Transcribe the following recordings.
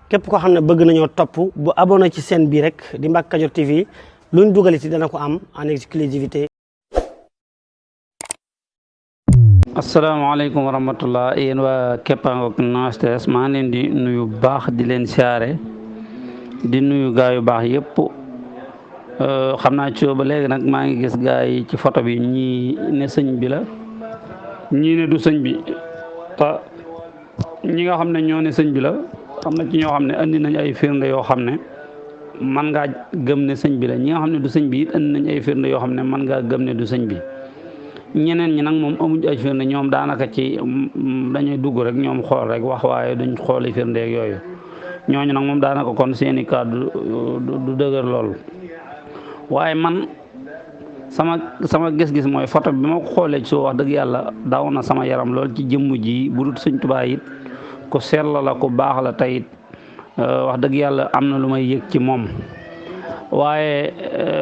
képp koo xam ne bëgg nañoo topp bu abonné ci chaîne bii rek di Mbacke Kadior TV luñ dugal ci dana ko am en exclusivité. asalaamaaleykum wa rahmatullah yéen waa Képpangook Noos TS maa ngi leen di nuyu baax di leen siyaare di nuyu gaa yu baax yëpp xam naa ci ba léegi nag maa ngi gis gaa yi ci photo bi ñii ne sëñ bi la ñii ne du sëñ bi te ñi nga xam ne ñoo ne sëñ bi la am na ci ñoo xam ne andi nañ ay firnde yoo xam ne man ngaa gëm ne sëñ bi la ñi nga xam ne du sëñ bi it andi nañ ay firnde yoo xam ne man ngaa gëm ne du sëñ bi. ñeneen ñi nag moom amuñ ay firnde ñoom daanaka ci dañuy dugg rek ñoom xool rek wax waaye duñ xooli firnde ak yooyu ñooñu nag moom daanaka kon seeni kàddu du dëgër lool. waaye man sama gis-gis mooy photo bi ma ko xoolee ci soo wax dëgg yàlla daw na sama yaram lool ci jëmm ji bu dul sëñ Tuubaa it ku sell la ku baax la tayit wax dëgg yàlla am na lu may yëg ci moom. waaye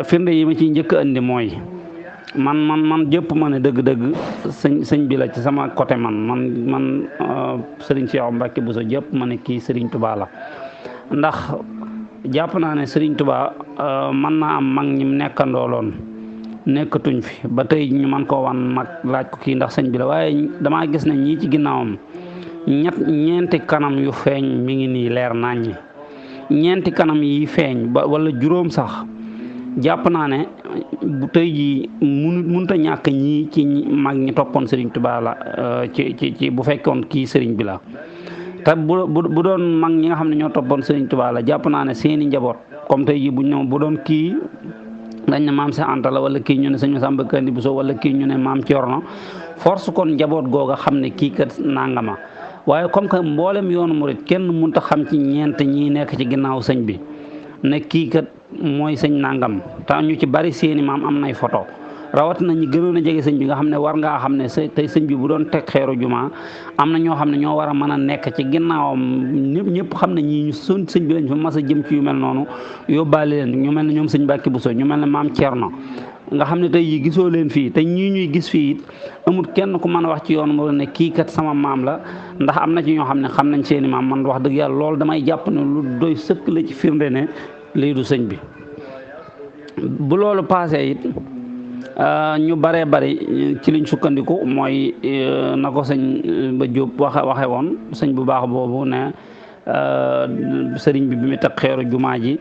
firnde yi ma ciy njëkk a andi mooy man jëpp ma ne dëgg-dëgg sëñ bi la ci sama côté man Serigne Cheikh Mbacke Bousso jëpp ma ne kii Serigne Touba la ndax jàpp naa ne Serigne Touba mën naa am mag ñi nekkandooloon nekkatuñ fi ba tey ñu man koo wan mag laaj ko kii ndax sëñ bi la waaye damaa gis ne ñii ci ginnaawam ñeenti kanam yu feeñ mi ngi nii leer naññi ñeenti kanam yi feeñ ba wala juróom sax jàpp naa ne bu tey jii mënut a ñàkk ñii ci mag ñi toppoon Serigne Touba la ci bu fekkoon kii Serigne bi la te bu doon mag ñi nga xam ne ñoo toppoon Serigne Touba la jàpp naa ne seeni njaboot comme tey jii bu doon kii dañ ne maam Cheikh Anta la wala kii ñu ne sëñ Samba Kandi Bousso wala kii ñu ne maam Thierno force kon njaboot googa xam ne kii kat nangama waaye comme que mboolem yoonu murit kenn mënut a xam ci ñeent ñii nekk ci ginnaaw sëñ bi ne kii kat mooy sëñ nangam te ñu ci bari seeni maam am nay photo rawatina ñi gënoon a jege sëñ bi nga xam ne war ngaa xam ne tey sëñ bi bu doon teg xeeru juma am na ñoo xam ne ñoo war a mën a nekk ci ginnaawam ñëpp xam ne ñii ñu sëñ bi lañ fa mas a jëm ci yu mel noonu yóbbaale leen ñu mel ne ñoom sëñ Mbacke Bousso ñu mel ne maam Thierno nga xam ne tey yi gisoo leen fii te ñii ñuy gis fii it amul kenn ku mën a wax ci yoon mu ne kii kat sama maam la ndax am na ci ñoo xam ne xam nañ seeni maam man wax dëgg yàlla loolu damay jàpp ne lu doy sëkk la ci firnde ne lii du sëñ bi. bu loolu paasee it ñu baree bari ci liñ sukkandiku mooy na ko sëñ ba Jóob waxe woon sëñ bu baax boobu ne sëriñ bi mu teg xeeru jumaa ji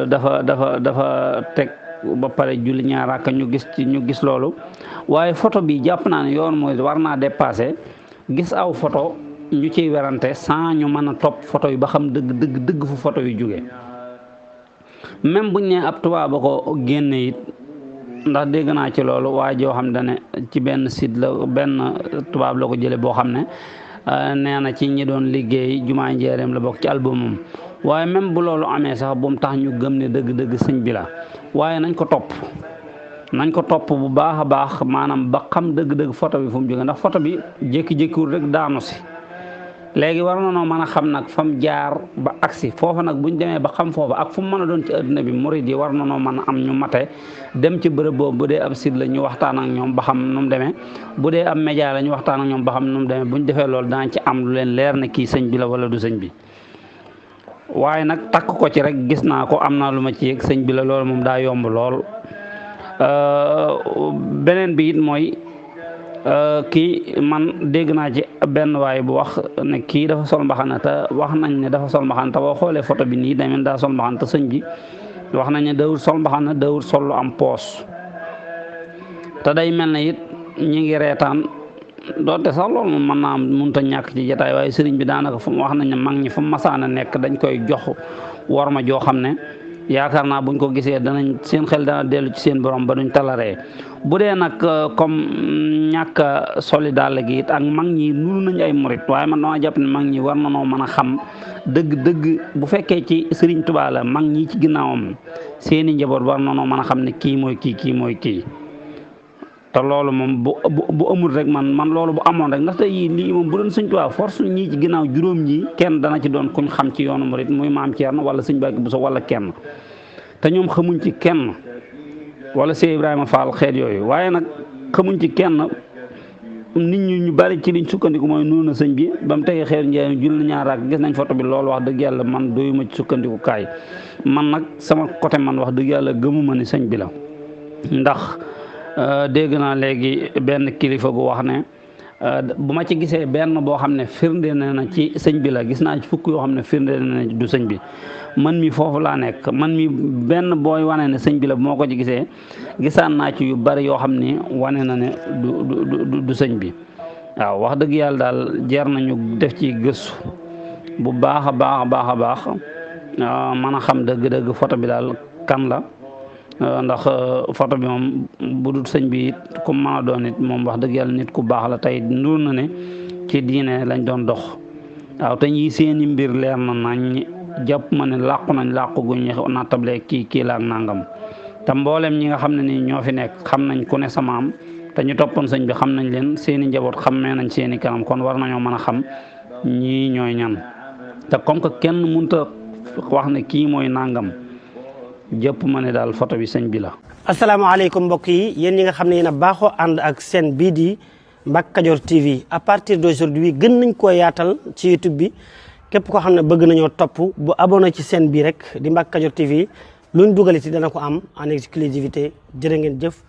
dafa teg ba pare julli ñaar rakka ñu gis loolu waaye photo bi jàpp naa ne yoon mooy war naa dépassé gis aw photo ñu ciy werante sans ñu mën a topp photo yi ba xam dëgg fu photo yu jógee même buñ ne ab tubaab ba ko génne it ndax dégg naa ci loolu waa joo xam ne ci benn site la benn tubaab la ko jële boo xam ne nee na ci ñi doon liggéey jumaa Njaaréem la bokk ci albumam waaye même bu loolu amee sax bu mu tax ñu gëm ne dëgg sëñ bi la waaye nañ ko topp bu baax a baax maanaam ba xam dëgg photo bi fu mu jóge ndax photo bi jékki-jékkiwul rek daanu si léegi war na noo mën a xam nag fam jaar ba agsi foofa nag buñ demee ba xam foofa ak fu mu mën a doon ci adduna bi murid yi war na noo mën a am ñu mate dem ci bërëb boobu bu dee ab site la ñu waxtaan ak ñoom ba xam nu mu demee bu dee ab média la ñu waxtaan ak ñoom ba xam nu mu demee buñ defee loolu danañ ci am lu leen leer ne kii sëñ bi la wala du sëñ bi waaye nag takk ko ci rek gis naa ko am naa lu ma ci yëg sëñ bi la loolu moom daa yomb lool beneen bi it mooy kii man dégg naa ci benn waay bu wax ne kii dafa sol mbaxana te wax nañ ne dafa sol mbaxana te boo xoolee photo bi nii tamit daa sol mbaxana te sëñ bi wax nañ ne dawul sol mbaxana dawul sol lu am poos te day mel ne it ñi ngi reetaan doonte sax loolu moom mën naa am mënut a ñàkk ci jotaay waaye sëriñ bi daanaka fu mu wax nañ ne mag ñi fu mu masaana nekk dañ koy jox war ma joo xam ne yaakaar naa buñ ko gisee seen xel dana dellu ci seen borom ba duñ talaree bu dee nag comme ñàkk soli dàll gi it ak mag ñi nuru nañ ay murit waaye man dama jàpp ne mag ñi war na noo mën a xam dëgg bu fekkee ci Serigne Touba la mag ñi ci ginnaawam seeni njaboot war na noo mën a xam ne kii mooy kii te loolu moom bu amul rek man loolu bu amoon rek ndaxte yii lii moom bu doon Sëñ Tuubaa force ñii ci ginnaaw juróom ñi kenn dana ci doon kuñ xam ci yoonu murit muy maam Thierno wala Sëñ Mbàkke Buso wala kenn te ñoom xamuñ ci kenn wala Cheikh Ibrahima Fall xeet yooyu waaye nag xamuñ ci kenn nit ñi ñu bari ci liñ sukkandiku mooy nuyu na sëñ bi ba mu tegee xeer njaay jul na ñaar ak gis nañ photo bi loolu wax dëgg yàlla man doyuma ci sukkandiku kaay man nag sama côté man wax dëgg yàlla gëmuma ni sëñ bi la ndax dégg naa léegi benn kilifa gu wax ne bu ma ci gisee benn boo xam ne firnde na ci sëñ bi la gis naa ci fukk yoo xam ne firnde na du sëñ bi man mi foofu laa nekk man mi benn booy wane ne sëñ bi la bu moo ko ci gisee gisaan naa ci yu bari yoo xam ne wane na ne du sëñ bi waaw wax dëgg yàlla daal jar nañu def ci gëstu bu baax a baax a baax a baax mën a xam dëgg-dëgg photo bi daal kan la ndax photo bi moom bu dul sëñ bi it ku mën a doon nit moom wax dëgg yàlla nit ku baax la tey ndur na ne ci diine lañ doon dox waaw te ñi seeni mbir leer na nañ jàpp ma ne làqu nañ làqu gu ñu nattable kii la ak nangam te mboolem ñi nga xam ne ni ñoo fi nekk xam nañ ku ne samaam te ñu toppoon sëñ bi xam nañ leen seeni njaboot xammee nañ seeni kanam kon war nañoo mën a xam ñii ñooy ñan te comme que kenn mënta wax ne kii mooy nangam jëpp ma ne daal photo bi sëñ bi la. asalaamaaleykum mbokk yi yéen ñi nga xam ne yéen a baaxoo ànd ak seen bii di Mbacke Kadior TV à partir d'aujourd'hui gën nañ koo yaatal ci YouTube bi képp koo xam ne bëgg nañoo topp bu abonné ci seen bii rek di Mbacke Kadior TV luñ dugaliti dana ko am en exclusivité jërë ngeen jëf.